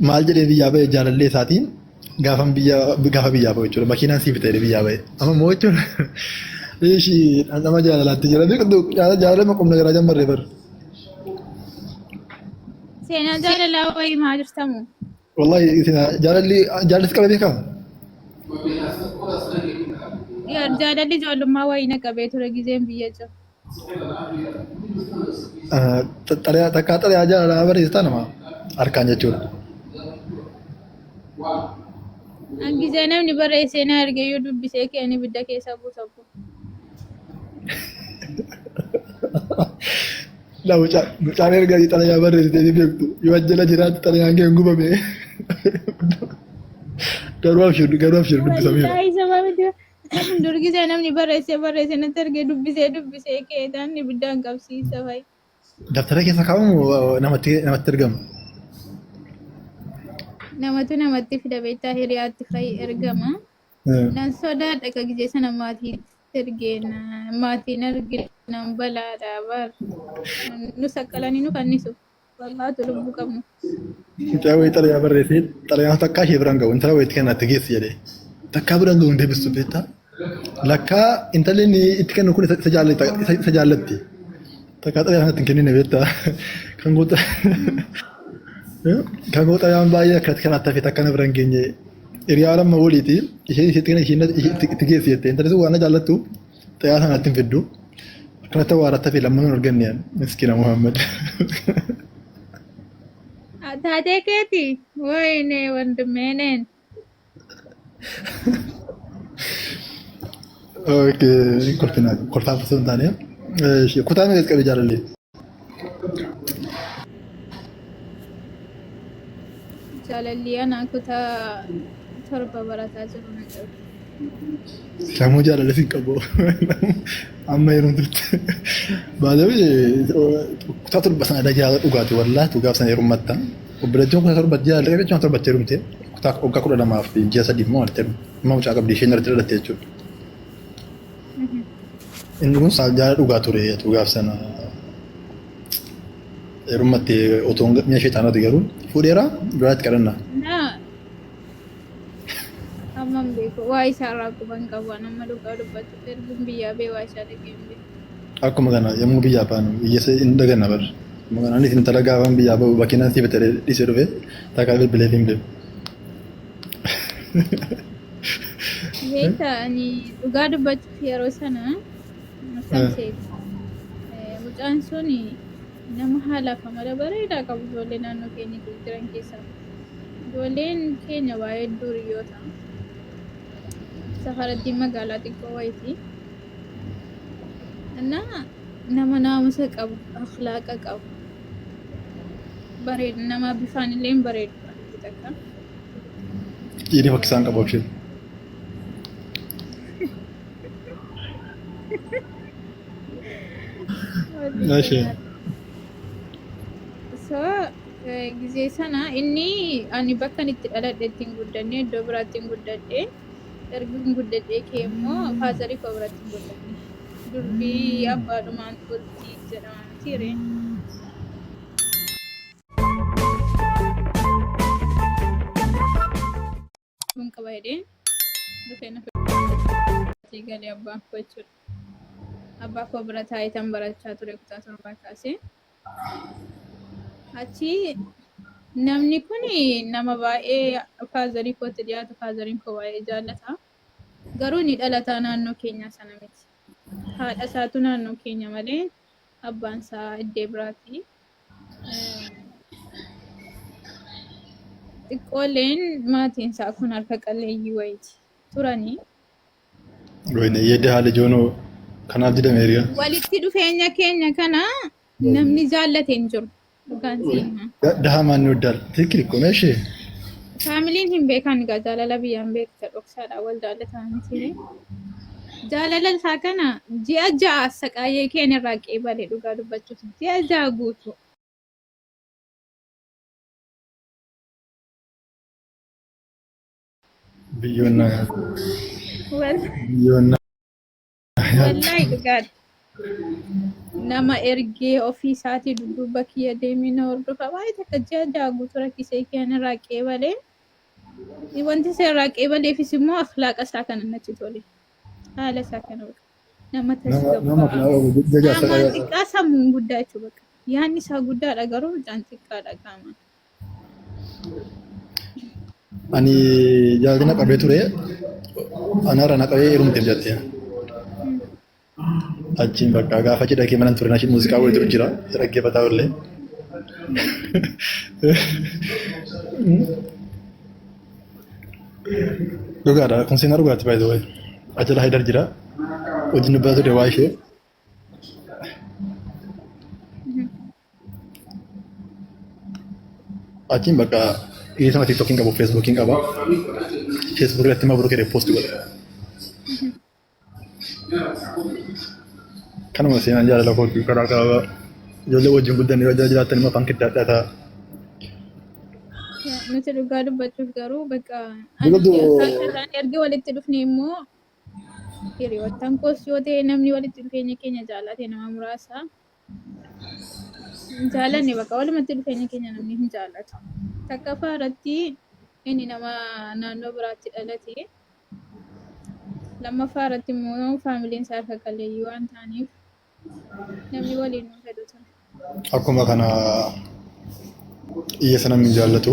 Maal jedhee biyyaa ba'e jaalallee isaatiin gaafan biyya gaafa biyyaa ba'u jechuudha. Makiinaan sii bita jedhee biyyaa ba'e. Amma immoo jechuudha. Ishii dhandhama jaalalaatti jira. Beektu jaalala qubna garaa jammarree bar. Seenaa jaalalaa wayii maa jirtamu? Wallahi isin jaalalli jaalalli si qabe beekaa? Jaalalli ijoollummaa wayii na qabee ture gizeen biyya jiru. Xalayaa takkaa xalayaa jaalalaa barreessitaa nama harkaan jechuudha. An gizee namni barreessee na arge iyyuu dubbisee keen ibidda keessa buusa bu. La mucaan erga xalayaa barreessitee ni beektu. Yoo ajjala jiraatti xalayaan kee hin gubame. Garuu abshir dubbisameera. Wallaahi sababa Dur gisee namni barreessee barreessee natti argee dubbisee dubbisee keetaan ibiddaan qabsiisa fa'i. Daftara keessa kaa'amu namatti ergamu. Namatu namatti fida beektaa hiriyaatti fa'i ergama. Nan sodaadha ka gisee sana maatiitti ergeen maatiin arginaan balaadha bar. Nu saqqalanii nu fannisu. Wallaatu lubbuu qabnu. Mucaa wayii xalayaa barreessee xalayaan takkaa ishee biraan ga'u intala wayiitti kenna itti geessi jedhee. Takkaa biraan ga'u hin deebistu beektaa. Lakkaa intalli inni itti kennu kun isa jaallata isa jaallatti. Takkaa xalayaa sanatti hin kennine beektaa. Kan goota kan goota xalayaan baay'ee akkatti kanaatti hafe takka na bira hin geenye. Hiriyaa lamma waliiti isheen isheetti kenna isheen itti geessi jettee intalli sun waan na jaallattu xalayaa sanatti hin fiddu. Akkanatti awwaaratti hafe lammanuu hin arganne miskiina Muhammad. Taatee keeti wayne wandimeeneen. Okay, kolfina kolfaan osoo hin taane. Kutaa meeqa qabe jaalallee? Jaalalli anaa kutaa 7 barataa jiru na qabe. Lamuu jaalala sin qabu. Amma yeroo turte. Baay'ee kutaa 7 sana jaalala dhugaati wallaahi dhugaaf sana heerummatta. Obboleettiin kutaa 7 jaalala qabe jechuun torbatti heerumte. Kutaa waggaa 12 fi ji'a 3 immoo walitti heerumte. Amma mucaa qabdi isheen irratti dhalatte jechuudha. Inni kun jaalala dhugaa ture dhugaaf sana heerummatte otoo mi'a sheexaanaati garuu fuudheera duraatti kadhanna. Na amma hin beeku waa isaa irraa quban qabu an amma dhugaa dubbachuuf erguun biyyaa bee waa isaa dhagee hin beeku. Akkuma kana yommuu biyyaa baanu hiyyeessa hin daganna bar. Akkuma kana anis intala gaafan biyyaa bahu makiinaan sii bitadhee dhiisee dhufe takkaa bilbileef hin beeku. Beektaa ani dhugaa dubbachuuf yeroo sana akkam seeti. Mucaan sun nama haalaaf amala bareedaa qabu ijoollee naannoo keenya jiran keessaa. Ijoolleen keenya baay'ee duriyyoota. Safarattiin magaalaa xiqqoo wayiiti. Innaa nama naamusa qabu, akhlaaqa qabu. Bareedu nama bifaan illee hin bareedu takka. Dhiirri fakkisaan qabu abshir. Ishee. So gizee sana inni ani bakka inni itti dhaladhe ittiin guddanne iddoo biraatti hin guddadhe. Erga hin guddadhee kee immoo faazarii koo biratti hin guddanne. Durbii abbaadhumaan bultii jedhama miti ree. Kun qaba jedhee dhufee na fudhatee galee abbaan koo jechuudha. Abbaa koo bira taa'ee tan barachaa ture kutaa torbaa kaasee. Achi namni kun nama baay'ee faazarii kootti dhiyaatu faazariin koo baay'ee jaallata. Garuu inni dhalataa naannoo keenyaa sana miti. Haadha isaatu naannoo keenya malee abbaan isaa iddee biraati. Xiqqooleen maatiin isaa kun harka qalleeyyii wayiiti turanii. Wayne yedda haala joonoo kanaaf jedhame hiriyaa. Walitti dhufeenya keenya kana namni jaallate hin jiru. Dhugaan siin hima. Daha maan ni uddaal. Tikki ko meeshee. Faamiliin hin beekan egaa jaalala biyyaan beekta dhoksaadha wal jaallatan miti. Jaalala isaa kana ji'a 6 saqaayee keenya irraa qeebale dhugaa dubbachuuf ji'a 6 guutuu. Biyyoon na nyaatti. Biyyoon na nyaatti. Wallaahi dhugaadha. Nama ergee ofii isaatii dudduuba kiyya deemee na hordofa. Baay'ee takka ji'a 6 guutuu rakkisee kiyyan irraa qeebalee. Wanti isa irraa qeebaleefis immoo akhlaaqa isaa kana natti tole. Haala isaa kana bakka. Nama Nama nama tasgabbaa'aa. akhlaaqa jajaasa Qaamaan qabaata. xiqqaa sammuun guddaa jechuudha bakka. Yaadni isaa guddaadha garuu mucaan xiqqaadha qaamaan. Ani jaalalli na qabee ture. Anarra na qabee heerumteef jette. Achiin bakka gaafa cidha kee mana ture nashi muuziqaa wayiitu jira. Isa dhaggeeffataa oollee. Dhugaadha. Kun seenaa dhugaati by the way. Ajala Haidar jira. Wajjin dubbataa ture waa ishee. Achiin bakka dhiisama TikTokiin qabu Facebookiin qaba. Facebook irratti mabruk jedhee post godhe. Kanuma seenaan jaalala kootii karaa kaaba ijoollee wajjin guddanne yoo jala jiraattan immoo afaan kiddaadhaa ta'a. Nuti dhugaa dubbachuuf garuu bakka ani Biqiltuu irraan erga walitti dhufne immoo hiriyoottan koos yoo ta'e namni walitti dhufeenya keenya jaalate nama muraasa. Hin jaalanne bakka walumatti dhufeenya keenya namni hin jaallatu. Takkaffaa irratti inni nama naannoo biraatti dhalate. Lammaffaa irratti immoo faamiliin isaa harka qalleeyyii waan ta'aniif namni waliin nu fedhu ture. Akkuma kana hiyyeessa namni hin jaallatu.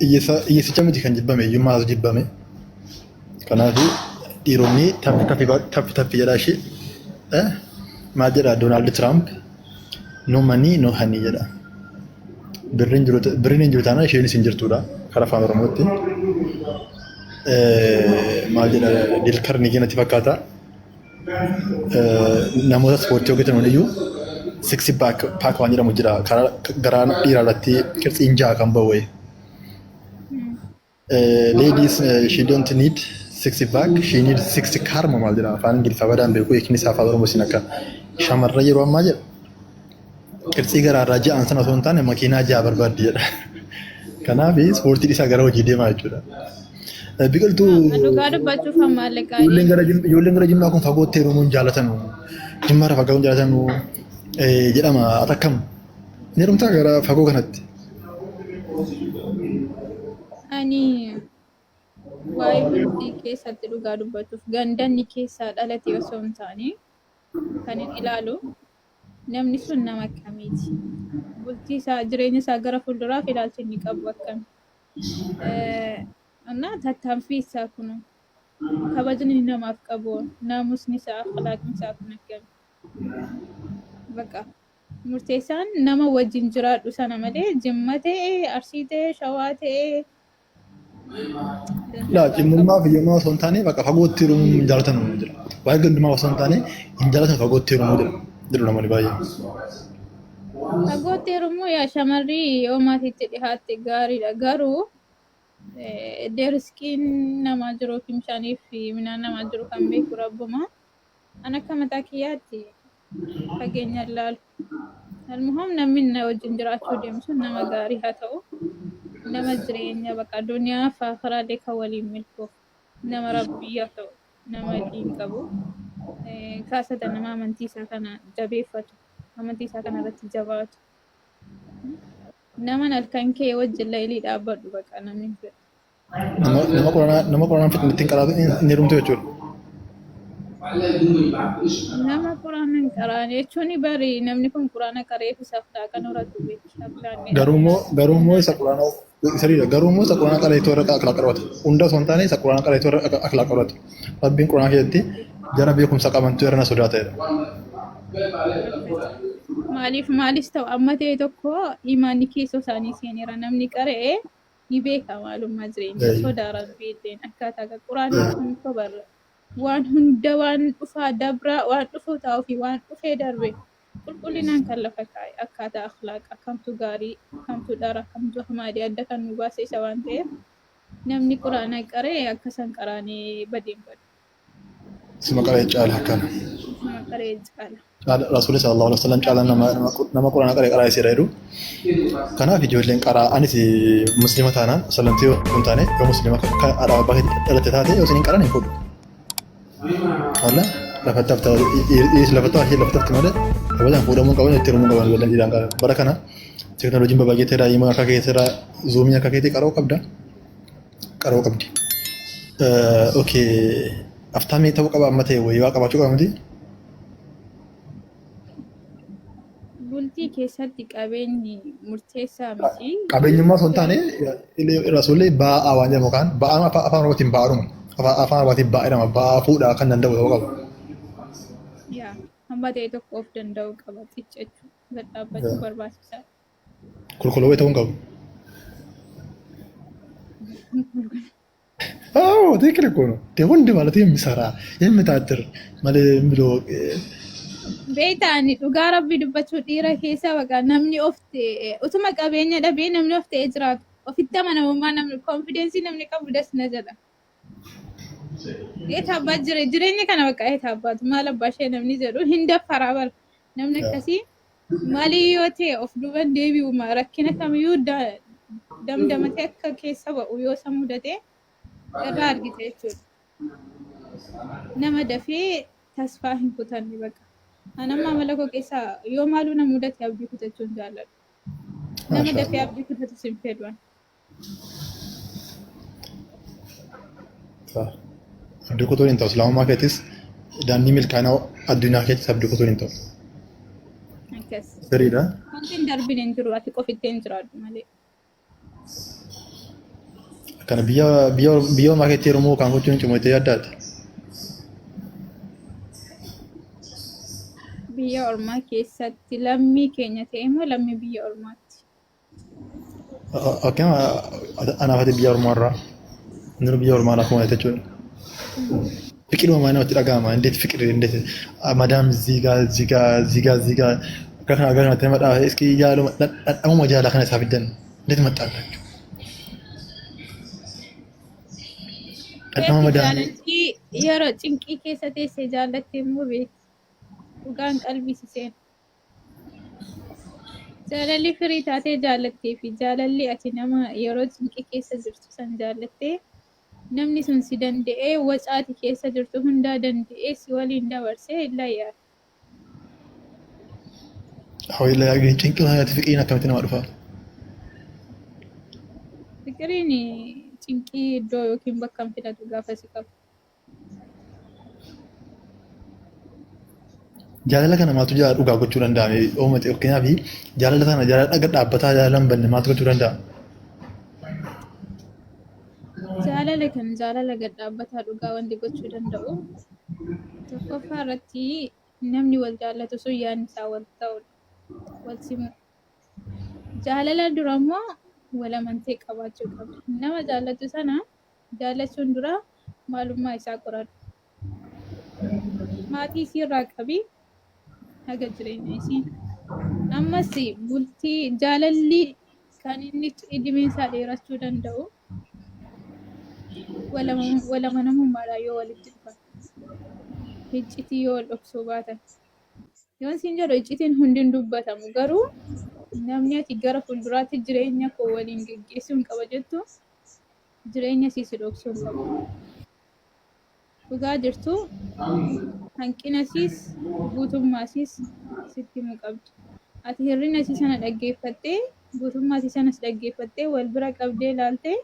Hiyyeessa hiyyeessicha miti kan jibbame hiyyummaatu jibbame. Kanaaf dhiironni taffi taffi taffi taffi jedhaa ishee maal jedha Doonaald Tiraamp no money no honey jedha. Birriin jiru birriin hin jiru taanaan isheenis hin jirtudha karaa afaan Oromootti. Maal jedha Dil Karnigii natti fakkaata. Namoota ispoortii hojjetan hundiyyuu siksi paak paak waan jedhamu jira karaa garaan dhiiraa irratti qirtsiin ja'a kan ba'u wayii. Ladies she don't need six pack she need six karma maal jedha afaan Ingiliffaa badaan beeku hiikni isaa afaan Oromoo isin akka shamarran yeroo ammaa jedha qirtsii garaarraa ja'an sana osoo hin taane makiinaa ja'a barbaaddi jedha. Kanaaf ispoortii dhiisaa gara hojii deemaa jechuudha. Biqiltuu Dhugaa dubbachuuf maallaqaa ijoolleen gara jimmaa kun fagootti heerumuu hin jaalatanu. Jimmaarra fagaachuu hin jaalatanu jedhama. Ati akkam? Ni heerumtaa gara fagoo kanatti? Ani waa'ee bultii keessatti dhugaa dubbachuuf gandanni keessaa dhalate osoo hin taane kan hin ilaalu namni sun nama akkamiiti? Bultii isaa jireenya isaa gara fuulduraaf ilaalchi inni qabu akkami? Innaa tattaaffii isaa kun kabajni inni namaaf qabu naamusni isaa akhlaaqni isaa kun akkami? Bakka murteessaan nama wajjin jiraadhu sana malee Jimma ta'e Arsii ta'e Shawaa ta'e Laa cimmummaa fi hiyyummaa osoo hin taane bakka fagootti heerumuu hin jaalatan jira. Waa'ee gandummaa osoo hin taane hin jaalatan fagootti heerumuu jira. Jedhu namoonni baay'een. Fagootti heerumuu yaa shamarri yoo maatiitti dhihaatte gaariidha. Garuu riskiin namaa jiru fi bishaanii fi midhaan namaa jiru kan beeku rabbuma. An akka mataa kiyyaatti fageenya ilaalu. Almuhim namni na wajjin jiraachuu deemu sun nama gaarii haa ta'u. Nama jireenya bakka duniyaa fi akiraallee kan waliin milkoof nama rabbii haa ta'u. Nama diin qabu. Kaasata nama amantii isaa kana jabeeffatu. Amantii isaa kana irratti jabaatu. Nama halkan kee wajjin laylii dhaabbadhu bakka namni hin fedhu. Nama nama qoranaa nama qoranaa fixni ittiin qaraatu hin heerumtu jechuudha. Nama quraana hin qaraane jechuun bari namni kun quraana qareef isaaf ta'a kan horatu beeki. Akhlaaqni Garuu immoo isa quraana sirriidha. Garuu immoo isa quraana qareetu irra akhlaaq qabata. Hunda osoo hin taane isa quraana qareetu irra akhlaaq qabata. Rabbiin quraana keessatti jara beekumsa qabantu irra na sodaata jedha. Maaliif maalis ta'u amma ta'e tokko imaanni keessoo isaanii seeneera namni qara'e ni beeka maalummaa jireenyaa sodaa rabbii illeen akkaataa quraanni kun tobarra waan hunda waan dhufaa dabraa waan dhufuu taa'uu fi waan dhufee darbe qulqullinaan kan lafa kaa'e akkaataa akhlaaqa kamtu gaarii kamtu dhara kamtu hamaadii adda kan nu baase isa waan ta'eef namni quraana qara'e akka san qaraanee badeen badu. Sima qara'e caala akkana. Sima qara'e caala. Rasuulli sallallahu alaihi wasallam caalaan nama nama quraana qara'e qara'e seera jedhu. Kanaaf ijoolleen qaraa anis muslima taanaan salamtee yoo hin taane yoo muslima kan haadha abbaa keetti dhalatte taate yoo isin hin qaran hin fuudhu. Walla Lafatti hafta dhiirris lafatti hafe lafatti hafti malee kabajaan fuudhamuu qaban itti heerumuu qaban wallan dhiiraan qaba. Bara kana teekinooloojiin babal'ateera himaa akka keeteera zuumii akka keetii qaroo qabda qaroo qabdi. Okay aftaamii ta'uu qaba amma ta'e wayii waa qabaachuu qaba miti. Bultii keessatti qabeenyi murteessaa miti. Qabeenyummaa osoo hin taane rasuulli ba'aa waan jedhamu kaan ba'aan afaan Oromootiin ba'aadhuma afaan Oromootiin ba'aa jedhama ba'aa fuudhaa kan danda'u ta'uu qaba. Yaa hamma ta'e tokko of danda'uu qaba xiccachuu gad dhaabbachuu barbaachisaadha. Kolkolowwee ta'uu hin qabu. አዎ ትክክል እኮ ነው። ወንድ ማለት የሚሰራ የሚታትር ማለት ብሎ Beektaa ani dhugaa rabbi dubbachuu dhiira keessaa baqa namni of ta'e utuma qabeenya dhabee namni of ta'ee jiraatu ofitti amanamummaa namni confidence namni qabu das na jedha. Eeta abbaa jire jireenya kana bakka eeta abbaatu maal abbaa ishee namni jedhu hin daffaraa bara namni akkasii maalii yoo ta'e of duuban deebi'u rakkina kamiyyuu damdamatee akka keessa ba'u yoo isa mudate irraa argite jechuudha. Nama dafee tasfaa hin kutanne bakka. Ani amma amala koo keessaa yoo maaluu na mudate abdii kutachuu hin jaalladhu. Nama dafee abdii kutatus hin fedhu ani. Abdii kutuun hin ta'u islaamummaa keetis daandii milkaa'ina addunyaa keetis abdii kutuun hin ta'u. Akkas. Sirriidha. Wanti hin darbine hin jiru ati qofittee hin jiraadhu malee. Kana biyya biyya biyya ormaa keetti heerumuu kan gochuun hin cimu jettee yaaddaati. Biyya ormaa keessatti lammii keenya ta'e immoo lammii biyya ormaatti. Akkuma anaaf ati biyya ormaa irraa inni biyya ormaa naaf uume jechuudha. ፍቅር namatti dhaga'ama. እንዴት ፍቅር እንዴት ማዳም እዚህ ጋር እዚህ ጋር እዚህ ጋር እዚህ ጋር gara kana kanatti nama dhaaba እስኪ yaaluma dhandhamuma jaalala kana isaa fiddan እንዴት መጣላችሁ? Dhandhama madaamii Jaalalli yeroo cinqii keessa teessee jaallatte immoo beekti. Dhugaan qalbii si seena. Jaalalli firii taatee jaallattee fi jaalalli ati nama yeroo cinqii keessa jirtu san jaallattee namni sun si danda'ee wacaati keessa jirtu hundaa danda'ee si waliin dabarsee illaa yaala. Hawwiila cinqii kanatti fiqiriin akkamitti nama dhufa? Fiqiriin cinqii iddoo yookiin bakka hin filatu gaafa si qabu. Jaalala kana maaltu jaalala dhugaa gochuu danda'a? Oomate fakkeenyaaf jaalala sana jaalala dhaga dhaabbataa jaalala hin banne maaltu gochuu danda'a? Jaalala kan jaalala gad dhaabbataa dhugaa wanti gochuu danda'u tokkoffaa irratti namni wal jaallatu sun yaadni isaa wal ta'udha. Wal simu. Jaalala dura immoo wal amantee qabaachuu qabda. Nama jaallatu sana jaallachuun dura maalummaa isaa qoradhu. Maatii isii irraa qabii haga jireenya isii. Ammas bultii jaalalli kan inni idimeen isaa dheerachuu danda'u wal amanamummaadhaan yoo walitti dhufan. Iccitii yoo wal dhoksuu baatan. Yoon siin jedhu iccitiin hundi hin dubbatamu garuu namni ati gara fuulduraatti jireenya koo waliin geggeessuu hin qaba jettu jireenya isii si dhoksuu hin qabu. Dhugaa jirtu hanqina isiis guutummaa isiis sitti himuu qabdi. Ati hir'ina isii sana dhaggeeffattee guutummaa isii sanas dhaggeeffattee wal bira qabdee ilaaltee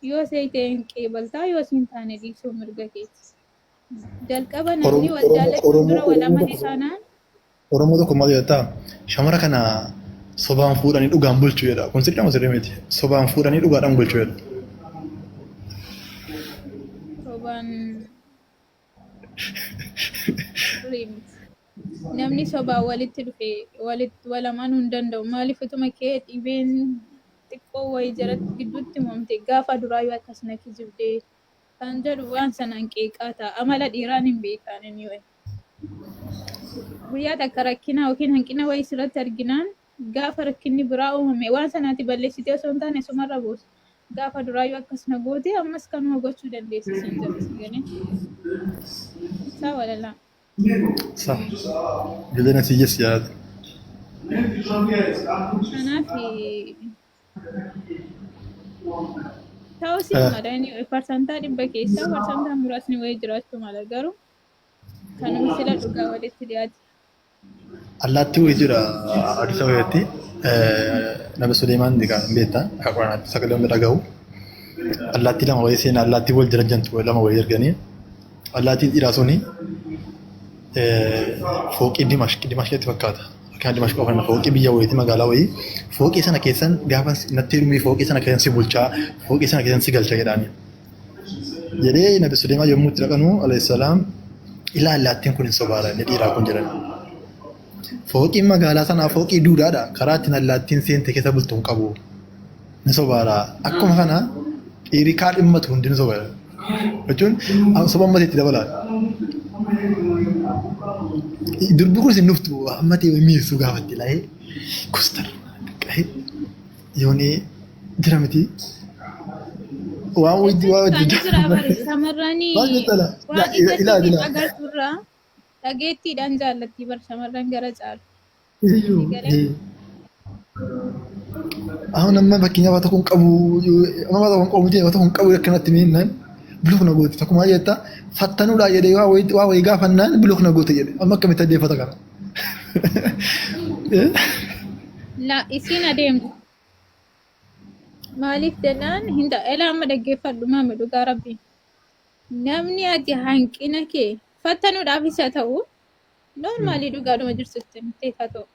yoo see ta'e hin qeebaltaa yoo siin taane dhiisuu mirga keeti. Jalqaba namni wal jaallachuun dura wal amane taanaan Oromoo tokko maal jedhaa shamara kana sobaan fuudhanii dhugaan bulchuu jedha. Kun sirrii moo sirrii miti? Sobaan fuudhanii dhugaadhaan bulchuu jedha. Sobaan sirrii miti. Namni sobaan walitti dhufe walitti wal amanuu hin danda'u. Maaliif utuma kee dhibeen xiqqoo wayii jalatti gidduutti uumamte gaafa duraa yoo akkas na kijibdee kan jedhu waan sanaan qeeqaa ta'a. Amala dhiiraan hin beekaan inni wayi. Guyyaa takka rakkina yookiin hanqina wayii sirratti arginaan gaafa rakkinni biraa uumame waan sanaati balleessitee osoo hin taane sumarra buusu. Gaafa duraa yoo akkas na goote ammas kanuma gochuu dandeessi siin jedhu si galee. Isaa walalaa. Sa. Ijoolleen asii jes jaalatu. Kanaaf ta'us mala inni parsantaa 100 keessaa parsantaa muraasni wayii jiraachuu mala garuu Kanuma sila dhugaa walitti dhiyaate. Allaattii wayii jira Addis Ababaatti. Nabi Suleemaan hin beektaa akka Quraanaatti sagalee hunda dhagahu. Allaattii lama wayii seenaa allaattii wal jala jantu lama wayii arganii. Allaattiin dhiiraa suni fooqii Dimashq Dimashqitti fakkaata. Fakkaan Dimashq qofa fooqii biyya wayiiti magaalaa wayii. Fooqii sana keessan gaafa natti hirmii fooqii sana keessan si bulchaa fooqii sana keessan si galcha jedhaani. Jedhee Nabi Suleemaan yommuu itti dhaqanu alayhi salaam ilaa allaattiin kun hin sobaara inni dhiiraa kun jedhan. Fooqiin magaalaa sanaa fooqii duudaadha. Karaa ittiin allaattiin seente keessa bultu hin qabu. Ni sobaara. Akkuma kana dhiirri kaa dhimmatu hundi ni sobaara. Jechuun soba ammatti itti dabala. Durbi kunis hin dhuftu amma ta'e mi'eessuu gaafatti laa'ee kustar qahee yoonii jira miti. Waan wajji waan Kan wajji jira bari shamarranii Maal jettala? waan ija Ilaa isiitiin ilaa. agarturraa dhageettiidhaan jaallatti bar shamarran gara caalu. Iyyuu. Galee? Ahun amma fakkeenyaaf waa tokko hin qabu amma waa tokko hin qabu miti waa tokko hin qabu akkanatti miinnaan block na goote tokko maal jetta fattanuudhaa jedhee waa wayii gaafannaan block na goote jedhe amma akkamitti adeeffata kana. La isiin adeemtu. Maaliif jennaan hin ta'a. Elaa amma dhaggeeffadhu maame dhugaa rabbi. Namni ati hanqina kee fattanuudhaaf isa ta'u normally dhugaadhuma jirtu itti himtee haa ta'u.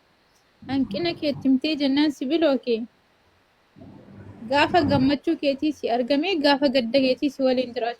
Hanqina kee itti himtee jennaan si block gaafa gammachuu keetii si argamee gaafa gadda keetii si waliin jiraachuu.